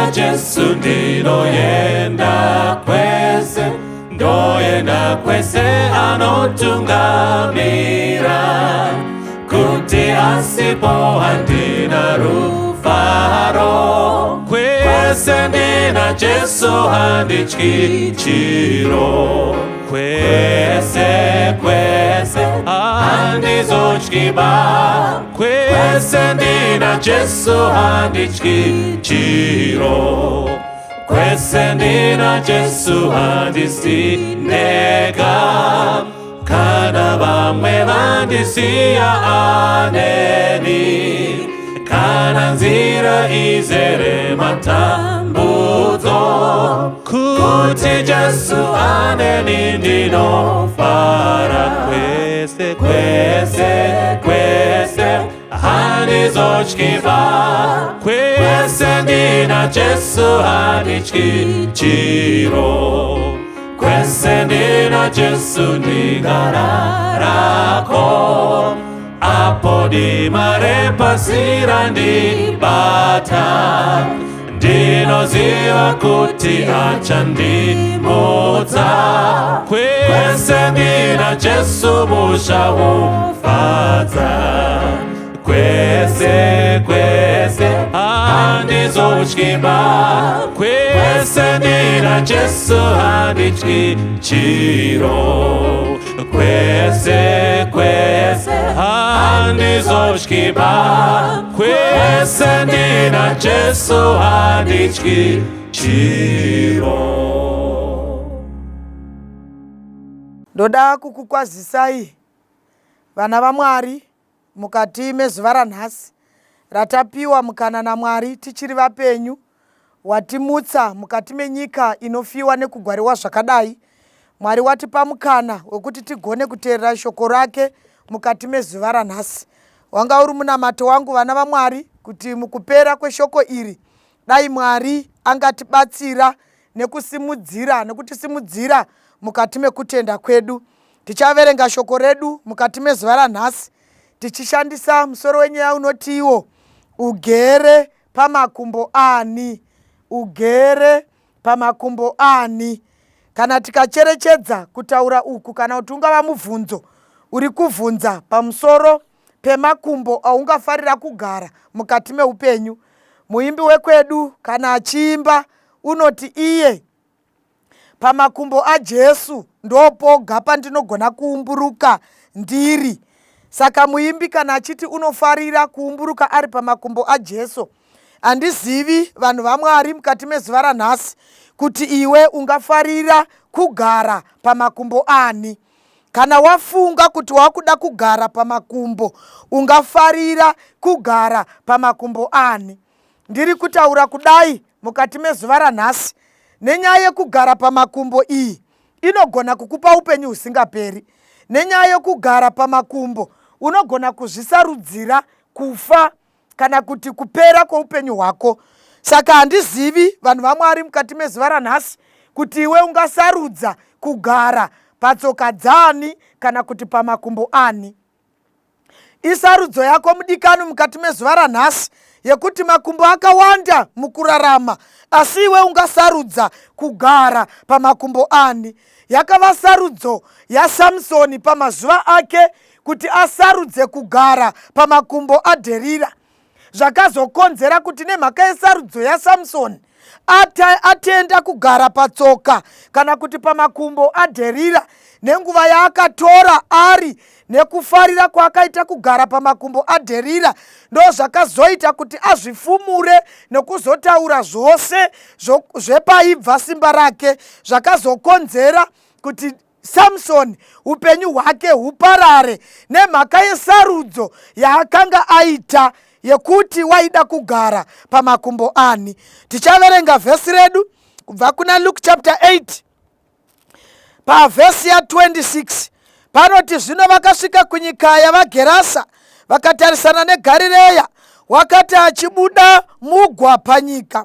Ndina Jesu ndinoenda kwese, ndoenda kwese anotungamira, kuti asipo handina rufaro. Kwese ndina Jesu handityi chiro. Kwese, kwese handizotyiba. Kwese ndina Jesu handityi chiro. Kwese ndina Jesu handisi ndega. Kana vamwe vandisiya aneni. Kana nzira izere matambudzo. Kuti Jesu aneni ndinofara. Kwese, kwese, kwese handizotyiba. Kwese ndina Jesu handityi chiro. Kwese ndina Jesu ndingararako. Apo dima repasi randibata, ndinoziva kuti achandimutsa. Kwese ndina Jesu musha wofadza. Kwese, kwese handizotyiba. Kwese ndina Jesu handityi chiro. Kwese, kwese handizotyiba. Kwese ndina Jesu handityi chiro. Ndoda kukukwazisai vana vaMwari mukati mezuva ranhasi ratapiwa mukana naMwari tichiri vapenyu, watimutsa mukati menyika inofiwa nekugwariwa zvakadai. Mwari watipa mukana wekuti tigone kuteerera shoko rake mukati mezuva ranhasi. Wanga uri munamato wangu vana vaMwari kuti mukupera kweshoko iri dai Mwari angatibatsira nekusimudzira nekutisimudzira mukati mekutenda kwedu. Tichaverenga shoko redu mukati mezuva ranhasi tichishandisa musoro wenyaya unoti iwo ugere pamakumbo ani? Ugere pamakumbo ani? Kana tikacherechedza kutaura uku kana kuti ungava mubvunzo uri kuvhunza pamusoro pemakumbo aungafarira kugara mukati meupenyu. Muimbi wekwedu kana achiimba unoti iye pamakumbo aJesu ndopoga pandinogona kuumburuka ndiri. Saka muimbi kana achiti unofarira kuumburuka ari pamakumbo aJesu, handizivi vanhu vaMwari mukati mezuva ranhasi kuti iwe ungafarira kugara pamakumbo ani. Kana wafunga kuti wakuda kugara pamakumbo, ungafarira kugara pamakumbo ani? Ndiri kutaura kudai mukati mezuva ranhasi nenyaya yekugara pamakumbo iyi inogona kukupa upenyu husingaperi. Nenyaya yekugara pamakumbo unogona kuzvisarudzira kufa kana kuti kupera kweupenyu hwako. Saka handizivi vanhu vaMwari mukati mezuva ranhasi kuti iwe ungasarudza kugara patsoka dzaani kana kuti pamakumbo ani. Isarudzo yako mudikani mukati mezuva ranhasi yekuti makumbo akawanda mukurarama asi iwe ungasarudza kugara pamakumbo ani. Yakava sarudzo yaSamsoni pamazuva ake kuti asarudze kugara pamakumbo aDherira, zvakazokonzera kuti nemhaka yesarudzo yaSamsoni atenda kugara patsoka kana kuti pamakumbo aDherira nenguva yaakatora ari nekufarira kwaakaita kugara pamakumbo aDherira ndozvakazoita kuti azvifumure nekuzotaura zvose zvepaibva simba rake zvakazokonzera kuti Samsoni upenyu hwake huparare nemhaka yesarudzo yaakanga aita yekuti waida kugara pamakumbo ani. Tichaverenga vhesi redu kubva kuna Luke chapter 8 pavhesi ya26 panoti, zvino vakasvika kunyika yavaGerasa vakatarisana neGarireya, wakati achibuda mugwa panyika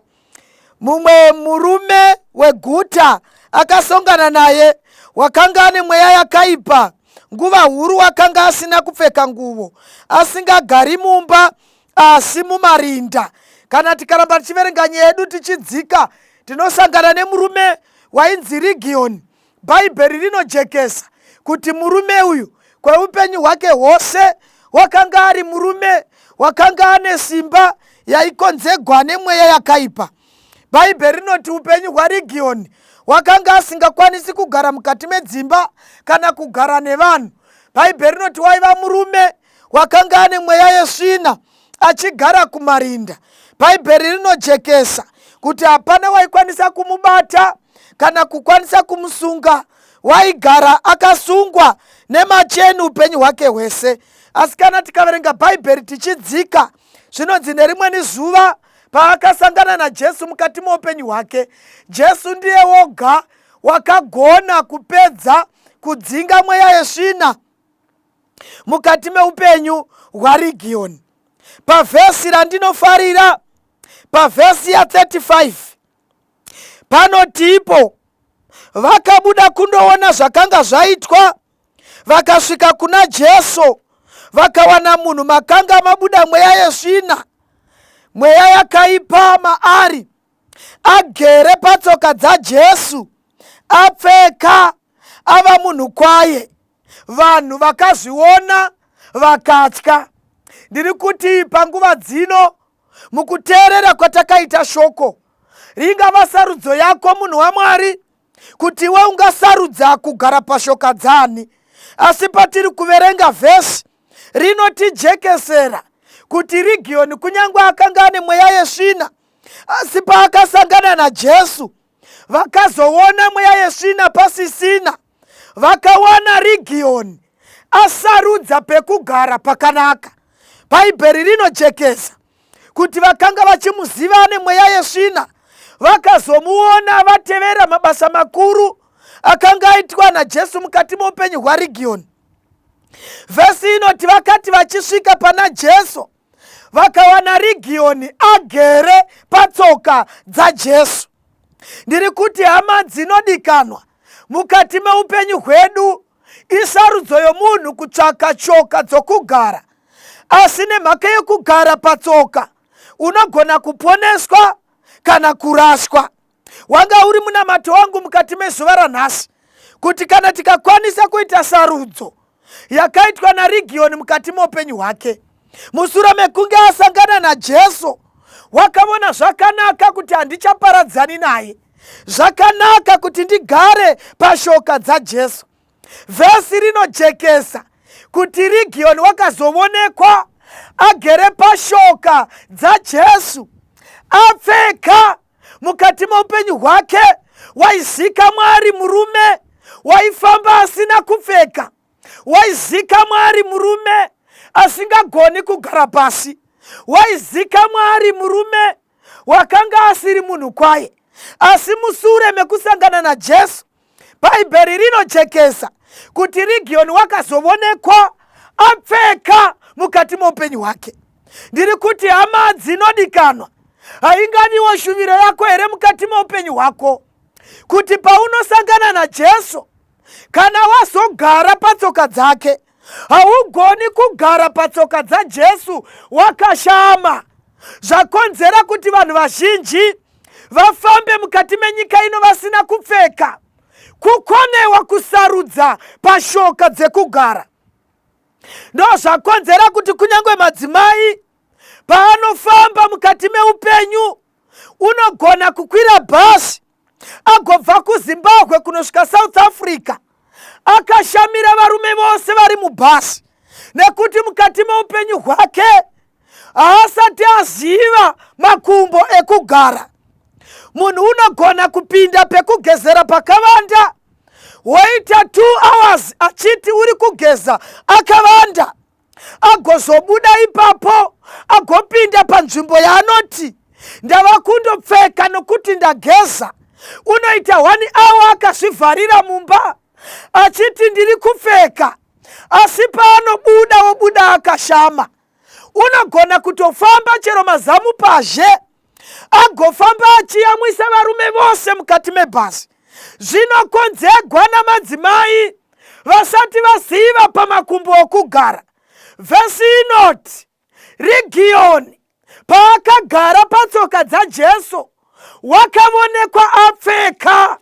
mumwe murume weguta akasongana naye wakanga ane mweya yakaipa nguva huru wakanga asina kupfeka nguvo asingagari mumba asi mumarinda. Kana tikaramba tichiverenga nyaya yedu tichidzika, tinosangana nemurume wainzi Rigiyoni. Bhaibheri rinojekesa kuti murume uyu kweupenyu hwake hwose wakanga ari murume wakanga ane simba yaikonzegwa nemweya yakaipa. Bhaibheri rinoti upenyu hwaRigiyoni wakanga asingakwanisi kugara mukati medzimba kana kugara nevanhu. Bhaibheri rinoti waiva murume wakanga ane mweya yesvina achigara kumarinda. Bhaibheri rinojekesa kuti hapana waikwanisa kumubata kana kukwanisa kumusunga. Waigara akasungwa nemacheni upenyu hwake hwese. Asi kana tikaverenga Bhaibheri tichidzika, zvinonzi nerimweni zuva paakasangana naJesu mukati meupenyu hwake, Jesu ndiye woga wakagona kupedza kudzinga mweya yesvina mukati meupenyu hwaRigiyoni. Pavhesi randinofarira, pavhesi ya35 panotipo, vakabuda kundoona zvakanga zvaitwa, vakasvika kuna Jesu, vakawana munhu makanga mabuda mweya yesvina, mweya yakaipa maari, agere patsoka dzaJesu, apfeka, ava munhu kwaye. Vanhu vakazviona vakatya. Ndiri kuti panguva dzino, mukuteerera kwatakaita shoko, ringava sarudzo yako munhu waMwari kuti iwe ungasarudza kugara pashoka dzani. Asi patiri kuverenga vhesi rinotijekesera kuti Rigiyoni kunyange akanga ane mweya yesvina, asi paakasangana naJesu vakazoona mweya yesvina pasisina, vakawana Rigiyoni asarudza pekugara pakanaka. Bhaibheri rinojekesa kuti vakanga vachimuziva ane mweya yesvina vakazomuona vatevera mabasa makuru akanga aitwa naJesu mukati meupenyu hwaRigiyoni. Vhesi inoti vakati vachisvika pana Jesu vakawana Rigiyoni agere patsoka dzaJesu. Ndiri kuti hama dzinodikanwa, mukati meupenyu hwedu isarudzo yomunhu kutsvaka tsoka dzokugara, asi nemhaka yekugara patsoka unogona kuponeswa kana kuraswa. Wanga uri munamato wangu mukati mezuva ranhasi kuti kana tikakwanisa kuita sarudzo yakaitwa naRigiyoni mukati meupenyu hwake, mushure mekunge asangana naJesu, wakaona zvakanaka kuti handichaparadzani naye, zvakanaka kuti ndigare pashoka dzaJesu. Vhesi rinojekesa kuti Rigiyoni wakazovonekwa agere pashoka dzaJesu, apfeka. Mukati meupenyu hwake waizika Mwari murume waifamba asina kupfeka, waizika Mwari murume asingagoni kugara pasi, waizika Mwari murume wakanga asiri munhu kwaye. Asi musure mekusangana naJesu, Bhaibheri rinojekesa kuti Rigiyoni wakazovonekwa apfeka mukati meupenyu hwake. Ndiri kuti hama dzinodikanwa, haingaviwo shuviro yako here mukati meupenyu hwako kuti paunosangana naJesu, kana wazogara patsoka dzake, haugoni kugara patsoka dzaJesu wakashama. Zvakonzera kuti vanhu vazhinji vafambe mukati menyika ino vasina kupfeka, kukonewa kusarudza pashoka dzekugara. Ndozvakonzera kuti kunyange madzimai paanofamba mukati meupenyu, unogona kukwira bhasi agobva kuZimbabwe kunosvika South Africa akashamira varume vose vari mubhasi, nekuti mukati meupenyu hwake haasati aziva makumbo ekugara. Munhu unogona kupinda pekugezera pakavanda woita 2 hours achiti uri kugeza akavanda, agozobuda ipapo agopinda panzvimbo yaanoti ndava kundopfeka nokuti ndageza. Unoita 1 hour akazvivharira mumba achiti ndiri kupfeka, asi paanobuda wobuda akashama. Unogona kutofamba chero mazamu pazhe, agofamba achiyamwisa varume vose mukati mebhasi. Zvinokonzegwa namadzimai vasati vaziva pamakumbo okugara. Vhesi inoti Rigiyoni Paakagara patsoka dzaJesu, wakavonekwa apfeka.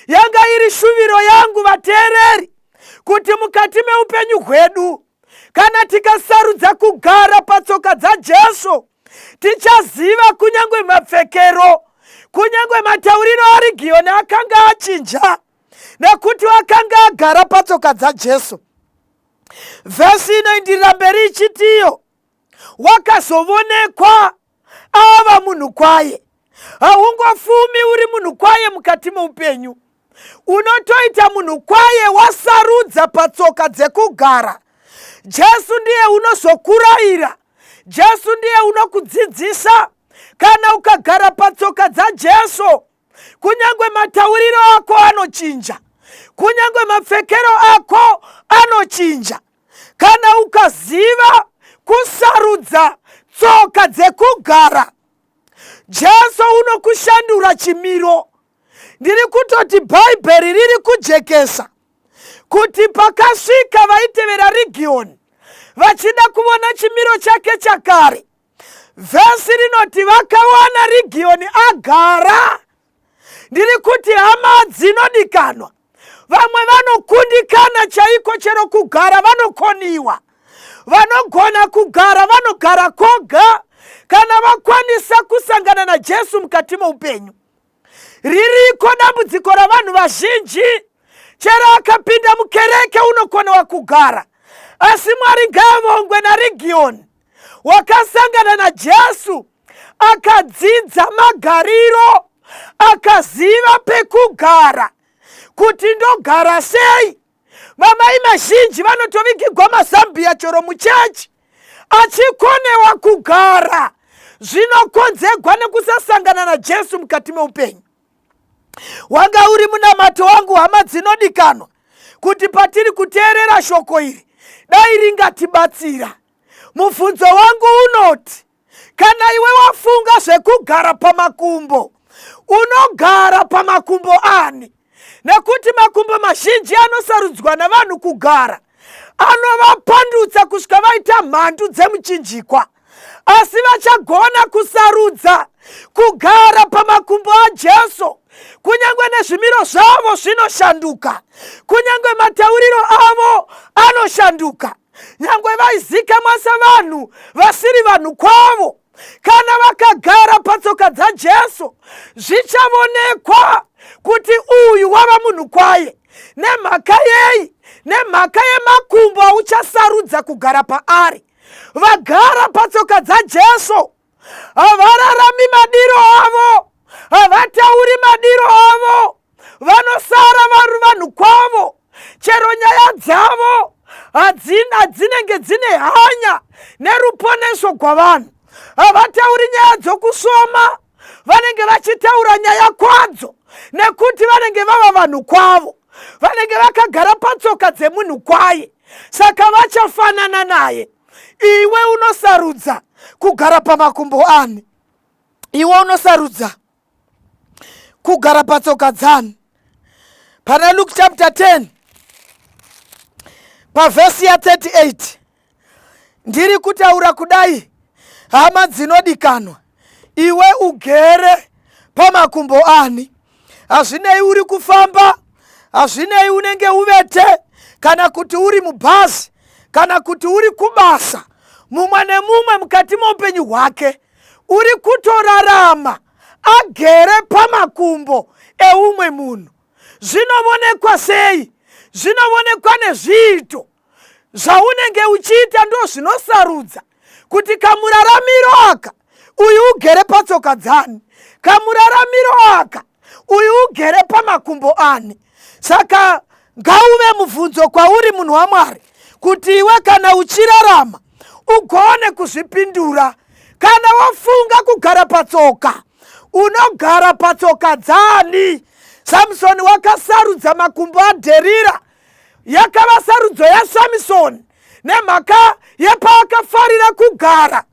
Yanga iri shuviro yangu vateereri kuti mukati meupenyu hwedu kana tikasarudza kugara patsoka dzaJesu tichaziva kunyange mapfekero, kunyange matauriro aRigiyoni akanga achinja nekuti akanga agara patsoka dzaJesu. Vhesi inoindirira mberi ichitiyo wakazovonekwa ava munhu kwaye. Haungofumi uri munhu kwaye mukati meupenyu, unotoita munhu kwaye wasarudza patsoka dzekugara. Jesu ndiye unozokurayira, Jesu ndiye unokudzidzisa. Kana ukagara patsoka dzaJesu, kunyange matauriro ako anochinja, kunyange mapfekero ako anochinja. Kana ukaziva kusarudza tsoka dzekugara, Jesu unokushandura chimiro. Ndiri kutoti Bhaibheri riri kujekesa kuti pakasvika vaitevera Rigiyoni vachida kuvona chimiro chake chakare, vhesi rinoti vakawana Rigiyoni agara. Ndiri kuti hama dzinodikanwa, vamwe vanokundikana chaiko chero kugara vanokoniwa. Vanogona kugara vanogara koga kana vakwanisa kusangana naJesu mukati moupenyu. Ririko dambudziko ravanhu vazhinji, chero akapinda mukereke unokonewa kugara, asi Mwari ngaavongwe naRigiyoni wakasangana naJesu akadzidza magariro, akaziva pekugara kuti ndogara sei. Vamai mazhinji vanotovigigwa mazambiya chero muchechi achikonewa kugara, zvinokonzegwa nekusasangana naJesu mukati meupenyu. Wanga uri munamato wangu, hama dzinodikanwa, kuti patiri kuteerera shoko iri dai ringatibatsira. Mubvunzo wangu unoti, kana iwe wafunga zvekugara pamakumbo, unogara pamakumbo ani? Nekuti makumbo mazhinji anosarudzwa navanhu kugara anovapandutsa kusvika vaita mhandu dzemuchinjikwa, asi vachagona kusarudza kugara pamakumbo aJesu, kunyange nezvimiro zvavo zvinoshanduka, kunyange matauriro avo anoshanduka, nyange vaizikamwa sevanhu vasiri vanhu kwavo, kana vakagara patsoka dzaJesu zvichavonekwa kuti uyu wava munhu kwaye. Nemhaka yei? Nemhaka yemakumbo auchasarudza kugara paari. Vagara patsoka dzaJesu havararami madiro avo, havatauri madiro avo, vanosara vari vanhu kwavo. Chero nyaya dzavo hadzinenge dzine hanya neruponeso gwavanhu. Havatauri nyaya dzokusoma, vanenge vachitaura nyaya kwadzo nekuti vanenge vava vanhu kwavo, vanenge vakagara patsoka dzemunhu kwaye, saka vachafanana naye. Iwe unosarudza kugara pamakumbo ani? Iwe unosarudza kugara patsoka dzani? Pana Luke chapter 10 pavhesi ya 38, ndiri kutaura kudai, hama dzinodikanwa, iwe ugere pamakumbo ani? Hazvinei uri kufamba, hazvinei unenge uvete, kana kuti uri mubhazi, kana kuti uri kubasa, mumwe nemumwe mukati meupenyu hwake uri kutorarama agere pamakumbo eumwe munhu. Zvinovonekwa sei? Zvinovonekwa nezviito zvaunenge uchiita, ndo zvinosarudza kuti kamuraramiro aka uyu ugere patsoka dzani, kamuraramiro aka uyu ugere pamakumbo ani. Saka ngauve mubvunzo kwauri munhu waMwari kuti iwe kana uchirarama ugone kuzvipindura. Kana wafunga kugara patsoka, unogara patsoka dzani? Samsoni wakasarudza makumbo aDherira. Yakava sarudzo yaSamsoni nemhaka yepaakafarira kugara.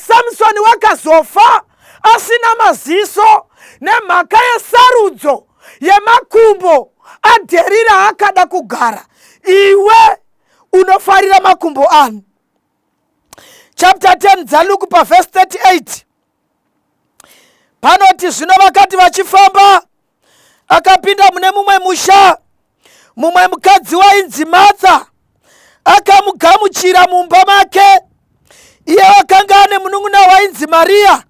Samsoni wakazofa asina maziso nemhaka yesarudzo yemakumbo aDherira akada kugara. Iwe unofarira makumbo ani? Chapter 10 dzaLuke pavhesi 38 panoti, zvino vakati vachifamba, akapinda mune mumwe musha. Mumwe mukadzi wainzi Martha akamugamuchira mumba make. Iye wakanga ane munun'una wainzi Mariya,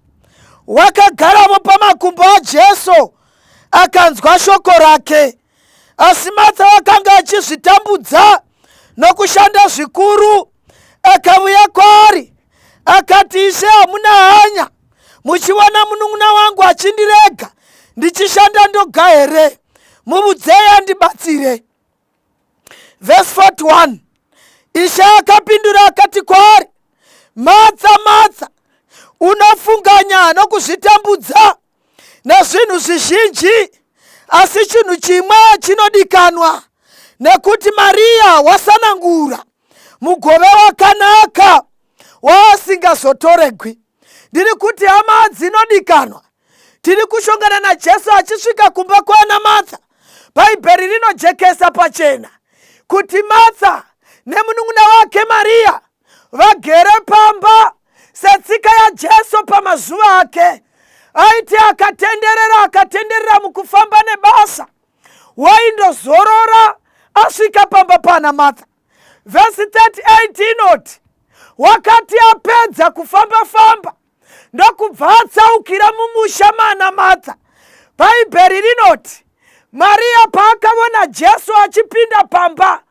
wakagaravo pamakumbo aJesu akanzwa shoko rake. Asi Martha wakanga achizvitambudza nokushanda zvikuru, akauya kwaari akati, Ishe, hamuna hanya muchiona munun'una wangu achindirega ndichishanda ndoga here? Muvudzei andibatsire. Vhesi 41, Ishe akapindura akati kwaari, Martha, Martha, unofunganya nokuzvitambudza nezvinhu zvizhinji, asi chinhu chimwe chinodikanwa, nekuti Mariya wasanangura mugove wakanaka waasingazotoregwi. Ndiri kuti, hama dzinodikanwa, tiri kushongana naJesu achisvika kumba kwana Martha. Bhaibheri rinojekesa pachena kuti Martha nemunun'una wake Mariya vagere pamba. Setsika yaJesu pamazuva ake, aiti akatenderera akatenderera mukufamba nebasa, waindozorora asvika pamba pana Martha. Vhesi 38 inoti, wakati apedza kufamba-famba ndokubva atsaukira mumusha mana Martha. Bhaibheri rinoti Mariya paakavona Jesu achipinda pamba,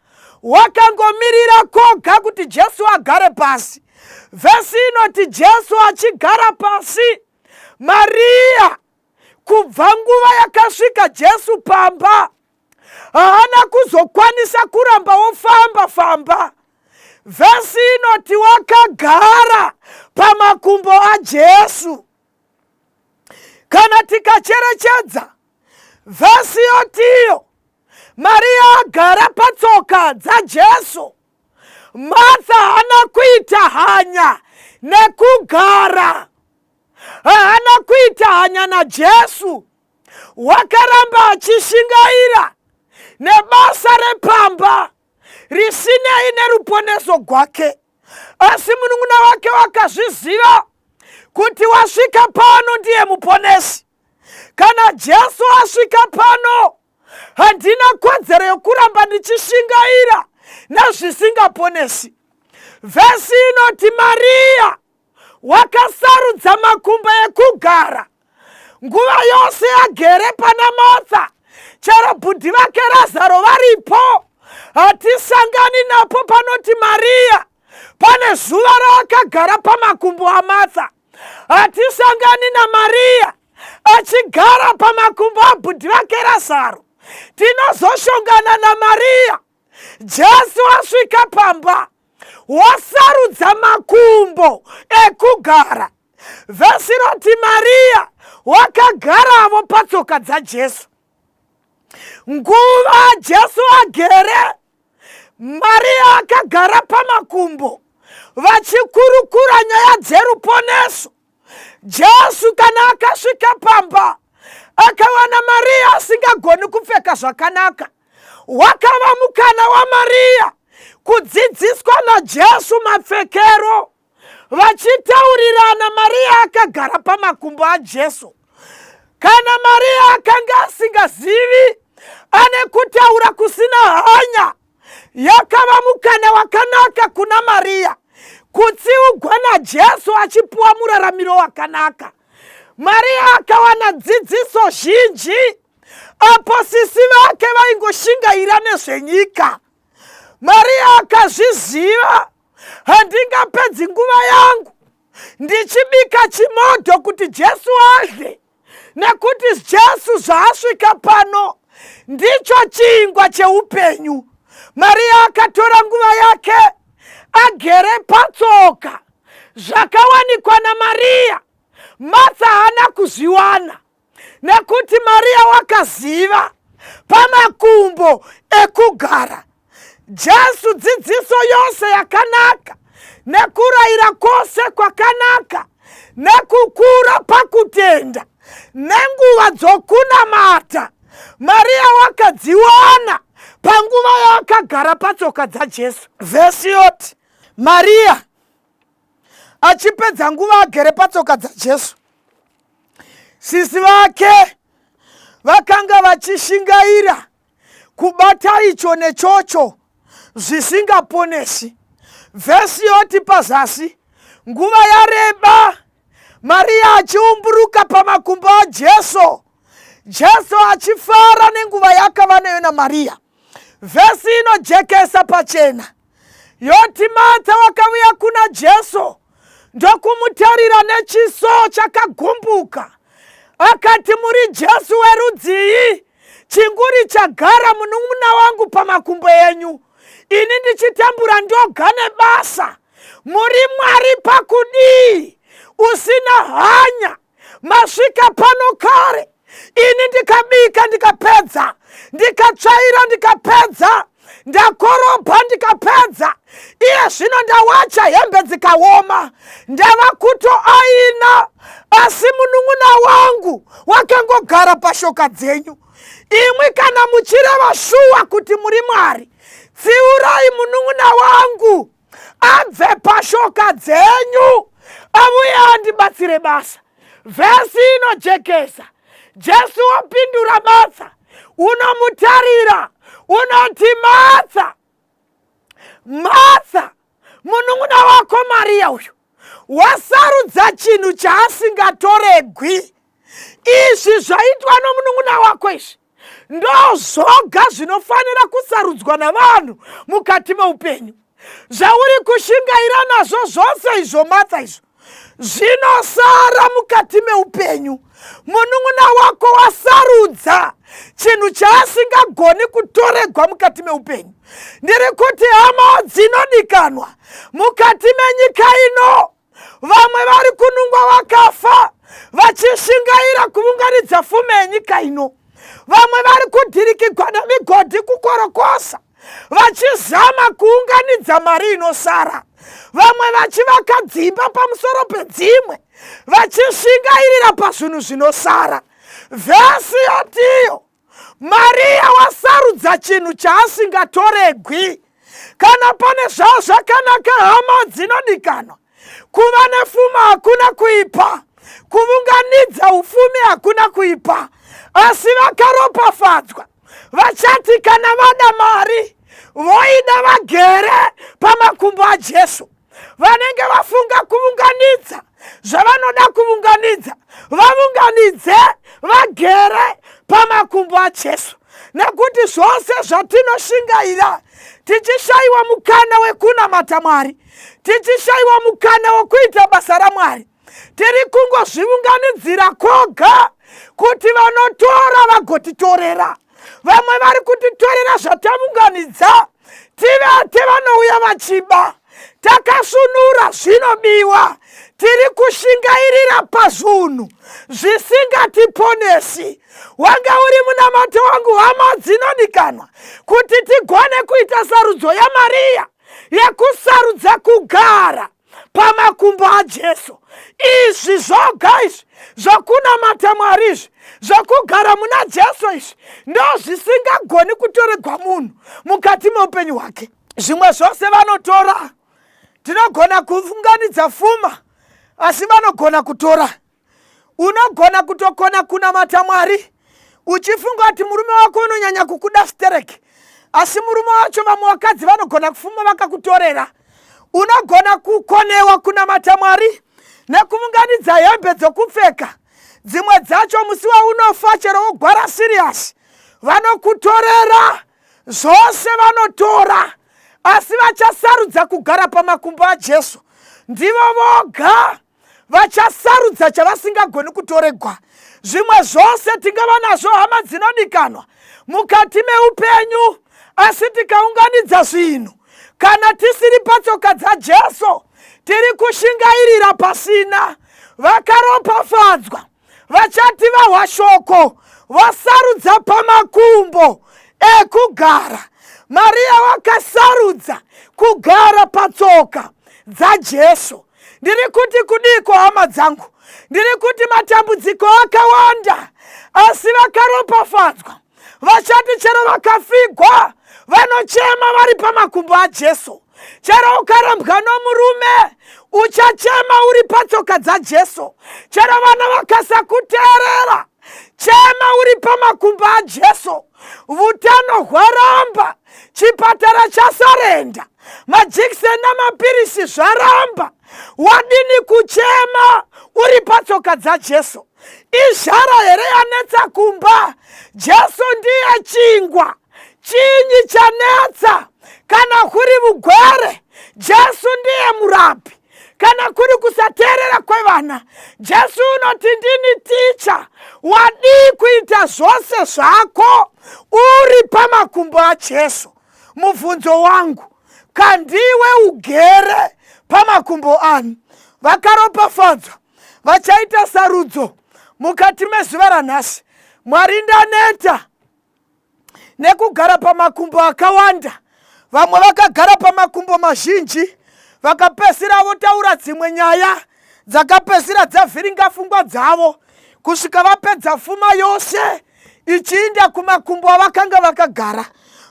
wakangomirira koga kuti Jesu agare pasi. Vhesi inoti Jesu achigara pasi, Mariya kubva nguva yakasvika Jesu pamba haana kuzokwanisa kuramba wofamba famba. Vhesi inoti wakagara pamakumbo aJesu. Kana tikacherechedza vhesi yotiyo, Mariya agara patsoka dzaJesu. Martha haana kuita hanya nekugara, haana kuita hanya naJesu, wakaramba achishingaira nebasa repamba risinei neruponeso gwake. Asi munun'una wake wakazviziva kuti wasvika pano ndiye muponesi. Kana Jesu asvika pano, handina kodzero yokuramba ndichishingaira nezvisingaponesi. Vhesi inoti Mariya wakasarudza makumbo ekugara nguva yose agere pana Martha, chero bhudhi vake Razaro varipo. Hatisangani napo panoti Mariya pane zuva raakagara pamakumbo aMartha. Hatisangani naMariya achigara pamakumbo abhudhi vake Razaro. Tinozoshongana naMariya Jesu asvika pamba, wasarudza makumbo ekugara. Vhesi roti Mariya wakagaravo patsoka dzaJesu. Nguva Jesu agere, Mariya akagara pamakumbo vachikurukura nyaya dzeruponeso. Jesu kana akasvika pamba akawana Mariya asingagoni kupfeka zvakanaka, wakava mukana waMariya kudzidziswa naJesu mapfekero. Vachitaurirana, Mariya akagara pamakumbo aJesu. Kana Mariya akanga asingazivi, ane kutaura kusina hanya, yakava mukana wakanaka kuna Mariya kutsiugwa naJesu achipuwa muraramiro wakanaka. Mariya akawana dzidziso zhinji apo sisi vake vaingoshingaira nezvenyika. Mariya akazviziva, handingapedzi nguva yangu ndichibika chimodho kuti Jesu adye, nekuti Jesu zvaasvika pano ndicho chingwa cheupenyu. Mariya akatora nguva yake agere patsoka. Zvakawanikwa naMariya, Martha haana kuzviwana, nekuti Mariya wakaziva pamakumbo ekugara. Jesu dzidziso yose yakanaka nekurayira kwose kwakanaka nekukura pakutenda nenguva dzokunamata, Mariya wakadziwana panguva yaakagara patsoka dzaJesu. Vhesi yoti Mariya Achipedza nguva agere patsoka dzaJesu. Sisi vake vakanga vachishingaira kubata icho nechocho zvisingaponesi. Vhesi yoti pazasi, nguva yareba Mariya achiumburuka pamakumbo aJesu, Jesu achifara nenguva yaakava nayo naMariya. Vhesi inojekesa pachena yoti Martha wakauya kuna Jesu ndokumutarira nechiso chakagumbuka, akati, muri Jesu werudzii? Chinguri chagara munun'una wangu pamakumbo enyu, ini ndichitambura ndoga nebasa. Muri Mwari pakudii usina hanya? Masvika pano kare, ini ndikabika ndikapedza, ndikatsvaira ndikapedza, ndakorobha ndikapedza, iye zvino ndawacha hembe dzikaoma, ndava kutoaina, asi munun'una wangu wakangogara pashoka dzenyu. Imwi kana muchireva shuwa kuti muri Mwari, tsiurai munun'una wangu abve pashoka dzenyu avuye andibatsire basa. Vhesi inojekesa, Jesu wapindura Martha, unomutarira unoti, Martha, Martha, munun'una wako Mariya uyu wasarudza chinhu chaasingatoregwi. Izvi zvaitwa nomunun'una wako izvi ndozvoga zvinofanira kusarudzwa navanhu mukati meupenyu. Zvauri kushingaira nazvo zvose izvo Martha izvo zvinosara mukati meupenyu. Munun'una wako wasarudza chinhu chaasingagoni kutoregwa mukati meupenyu. Ndiri kuti hama dzinodikanwa, mukati menyika ino vamwe vari kunungwa vakafa vachishingaira kuvunganidza fume yenyika ino. Vamwe vari kudhirikigwa nemigodhi kukorokosa vachizama kuunganidza mari inosara. Vamwe vachivaka dzimba pamusoro pedzimwe vachishingairira pazvinhu zvinosara. Vhesi yotiyo, Mariya wasarudza chinhu chaasingatoregwi. Kana pane zvao zvakanaka, hama dzinodikanwa, kuva nefuma hakuna kuipa, kuvunganidza ufumi hakuna kuipa, asi vakaropafadzwa vachati kana vada mari voida vagere pamakumbo aJesu. Vanenge vafunga kuvunganidza zvavanoda kuvunganidza, vavunganidze vagere pamakumbo aJesu, nekuti zvose zvatinoshingaira tichishayiwa mukana wekunamata Mwari, tichishayiwa mukana wekuita basa raMwari, tiri kungozvivunganidzira koga kuti vanotora vagotitorera. Vamwe vari kutitorera zvatavunganidza, tivate vanouya vachiba. Takasunura zvinobiwa, tiri kushingairira pazvunhu zvisingatiponesi. Wanga uri munamato wangu, hama dzinodikanwa, kuti tigone kuita sarudzo yaMariya yekusarudza kugara pamakumbo aJesu. Izvi zvoga izvi zvokunamata Mwari izvi zvokugara muna Jesu izvi ndo zvisingagoni kutoregwa munhu mukati meupenyu hwake. Zvimwe zvose vanotora. Tinogona kuunganidza fuma, asi vanogona kutora. Unogona kutokona kunamata Mwari uchifunga kuti murume wako unonyanya kukuda stereki, asi murume wacho vamwe vakadzi vanogona kufuma vakakutorera. Unogona kukonewa kunamata Mwari nekuvunganidza hembe dzokupfeka, dzimwe dzacho musi waunofa chero wogwara siriyasi vanokutorera zvose vanotora, asi vachasarudza kugara pamakumbo aJesu ndivo voga vachasarudza chavasingagoni kutoregwa. Zvimwe zvose tingava nazvo, hama dzinodikanwa, mukati meupenyu, asi tikaunganidza zvinhu kana tisiri patsoka dzaJesu, tiri kushingairira pasina. Vakaropafadzwa vachati vahwa shoko vosarudza pamakumbo ekugara. Mariya wakasarudza kugara patsoka dzaJesu. Ndiri kuti kudiko hama dzangu? Ndiri kuti matambudziko akawanda, asi vakaropafadzwa vachati chero vakafigwa vanochema vari pamakumbo aJesu. Chero ukarambwa nomurume, Uchachema uri patsoka dzaJesu. Chero vana vakasakuteerera, chema uri pamakumbo aJesu. Vutano hwaramba, chipatara chasarenda, majikiseni namapirisi zvaramba. Wadini kuchema uri patsoka dzaJesu? Izhara here yanetsa kumba? Jesu ndiye chingwa. Chinyi chanetsa? Kana kuri vugwere, Jesu ndiye murapi. Kana kuri kusateerera kwevana, Jesu unoti ndini ticha. Wadii kuita zvose zvako uri pamakumbo aJesu? Mubvunzo wangu, kandiwe ugere pamakumbo ani? Vakaropafadzwa vachaita sarudzo mukati mezuva ranhasi. Mwari, ndaneta nekugara pamakumbo akawanda. Vamwe vakagara pamakumbo mazhinji vakapedzisira votaura dzimwe nyaya dzakapedzisira dzavhiringa pfungwa dzavo kusvika vapedza fuma yose ichiinda kumakumbo avakanga vakagara.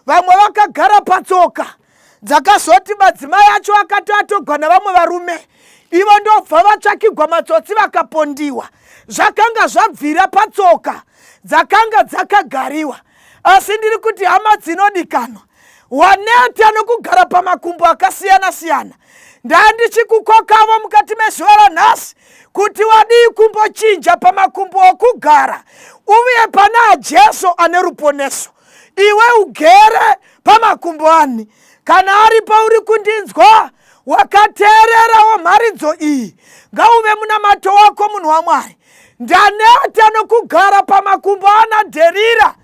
Vamwe vakagara patsoka dzakazoti madzimai acho akati atogwa navamwe varume, ivo ndobva vatsvakigwa matsotsi vakapondiwa. Zvakanga zvabvira patsoka dzakanga dzakagariwa. Asi ndiri kuti, hama dzinodikanwa, waneta nokugara pamakumbo akasiyana siyana, ndandichikukokavo mukati mezuva ranhasi kuti wadii kumbochinja pamakumbo okugara uvuye pana Jesu ane ruponeso. Iwe ugere pamakumbo ani? Kana ari pauri kundinzwa wakateererawo mharidzo iyi, ngauve munamato wako, munhu waMwari. Ndaneta nokugara pamakumbo ana Dherira,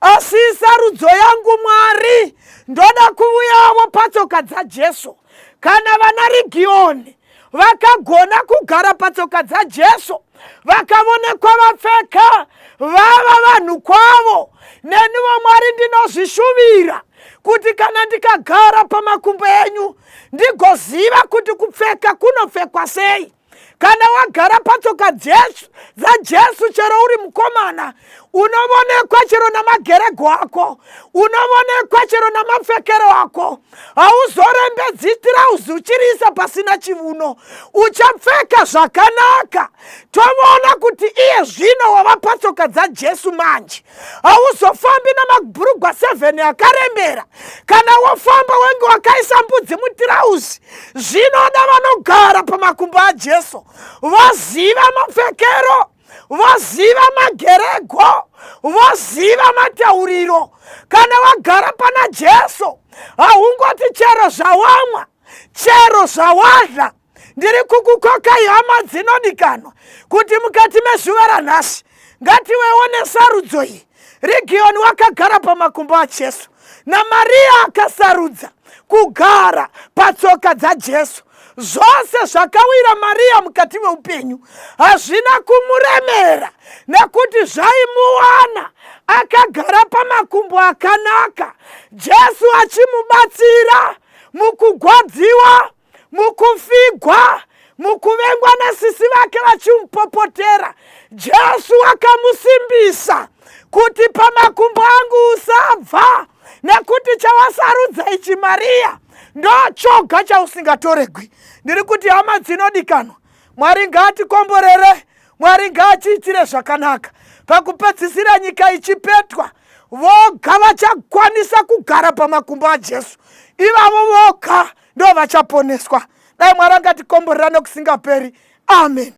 asi sarudzo yangu, Mwari, ndoda kuuyavo patsoka dzaJesu. Kana vana Rigiyoni vakagona kugara patsoka dzaJesu, vakavonekwa vapfeka vava vanhu kwavo, nenivo Mwari ndinozvishuvira kuti kana ndikagara pamakumbo enyu ndigoziva kuti kupfeka kunopfekwa sei. Kana wagara patsoka dzaJesu, chero uri mukomana, unovonekwa chero namagerego ako, unovonekwa chero namapfekero ako. Hauzorembedzi tirauzi uchiriisa pasina chivuno, uchapfeka zvakanaka. Tovona kuti iye zvino wava patsoka dzaJesu manje. Hauzofambi namabhurugwa 7 akarembera. Kana wofamba wenge wakaisa mbudzi mutirauzi. Zvinoda vanogara pamakumbo aJesu voziva mapfekero, voziva magerego, voziva matauriro. Kana wagara pana Jesu haungoti chero zvawamwa, chero zvawadla. Ndiri kukukokai, hama dzinodikanwa, kuti mukati mezuva ranhasi ngatiwewo nesarudzo iyi. Rigiyoni wakagara pamakumbo aJesu, naMariya akasarudza kugara patsoka dzaJesu. Zvose zvakawira Mariya mukati meupenyu hazvina kumuremera, nekuti zvaimuwana akagara pamakumbo akanaka, Jesu achimubatsira mukugwadziwa, mukufigwa, mukuvengwa nasisi vake vachimupopotera. Jesu akamusimbisa kuti pamakumbo angu usabva, nekuti chawasarudza ichi Mariya ndochoga chausingatoregwi. Ndiri kuti, hama dzinodikanwa, Mwari ngaatikomborere, Mwari ngaachiitire zvakanaka. Pakupedzisira nyika ichipetwa, voga vachakwanisa kugara pamakumbo aJesu, ivavo voga ndo vachaponeswa. Dai Mwari angatikomborera nokusingaperi. Amen.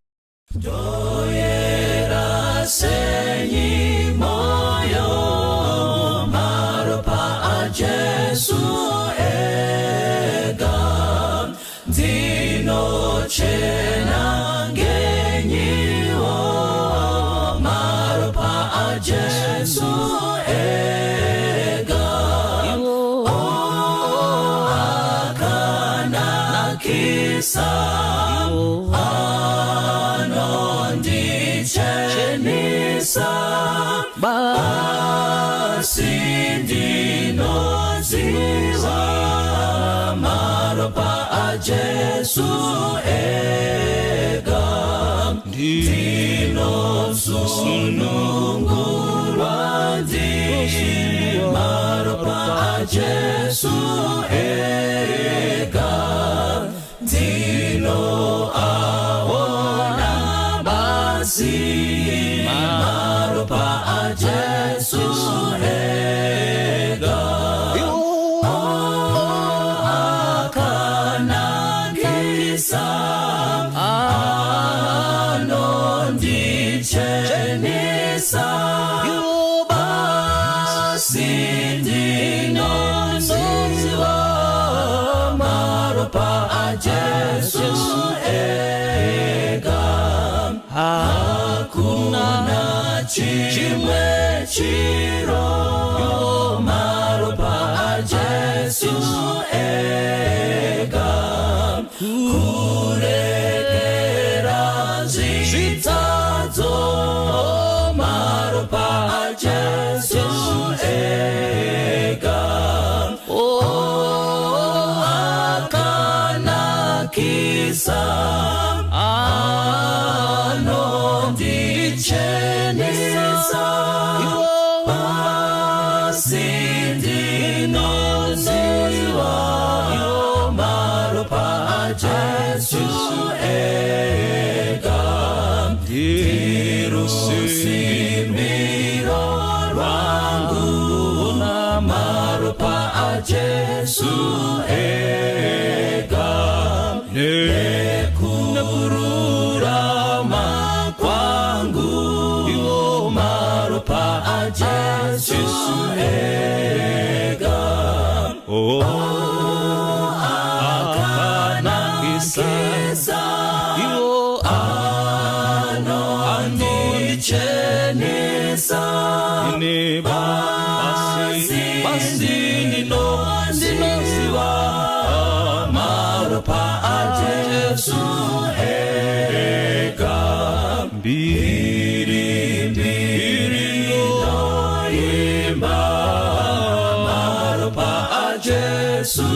Ndoyera senyi moyo, maropa aJesu ega, ndinochena ngenyiwo, maropa aJesu ega. Oh, akanakisa, anondichenisa, asi ndinoziva maropa aJesu ega, ndinosunungurwa ndi maropa aJesu ega, ndino Basi maropa aJesu ega akanakisa, anondichenesa. Basi ndinoziva maropa aJesu ega, hakuna chimwe chiro. Maropa aJesu ega, kurekera zvitadzo. Maropa aJesu ega, akanakisa, anondichenesa. Basi ndinoziva maropa aJesu ega, ndirusimiro rwangu. Maropa aJesu ega, nekururama kwangu. Maropa aJesu ega, akanakisa, anondichenesa. Basi ndinoziva maropa aJesu ega, mbiri mbiri noimba. Maropa aJesu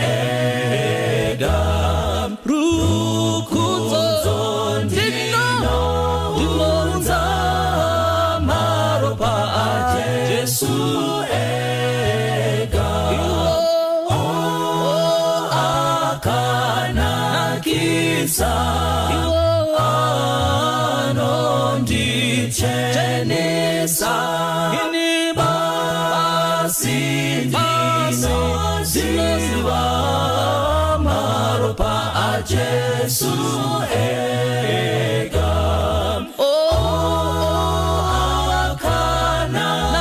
ega, rukudzo ndinounza. Maropa aJesu ega, akanakisa, anondichenesa. Basi ndinoziva maropa aJesu ega,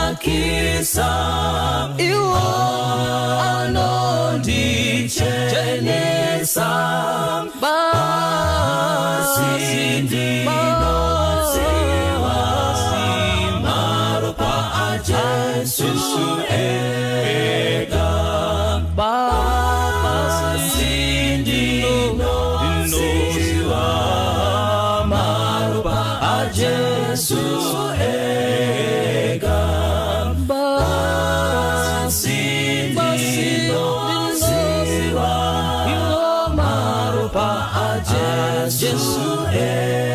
akanakisa, anondichenesa. Basi ndinoziva maropa aJesu ega. Basi ndinoziva maropa aJesu ega. Basi ndinoziva maropa aJesu ega.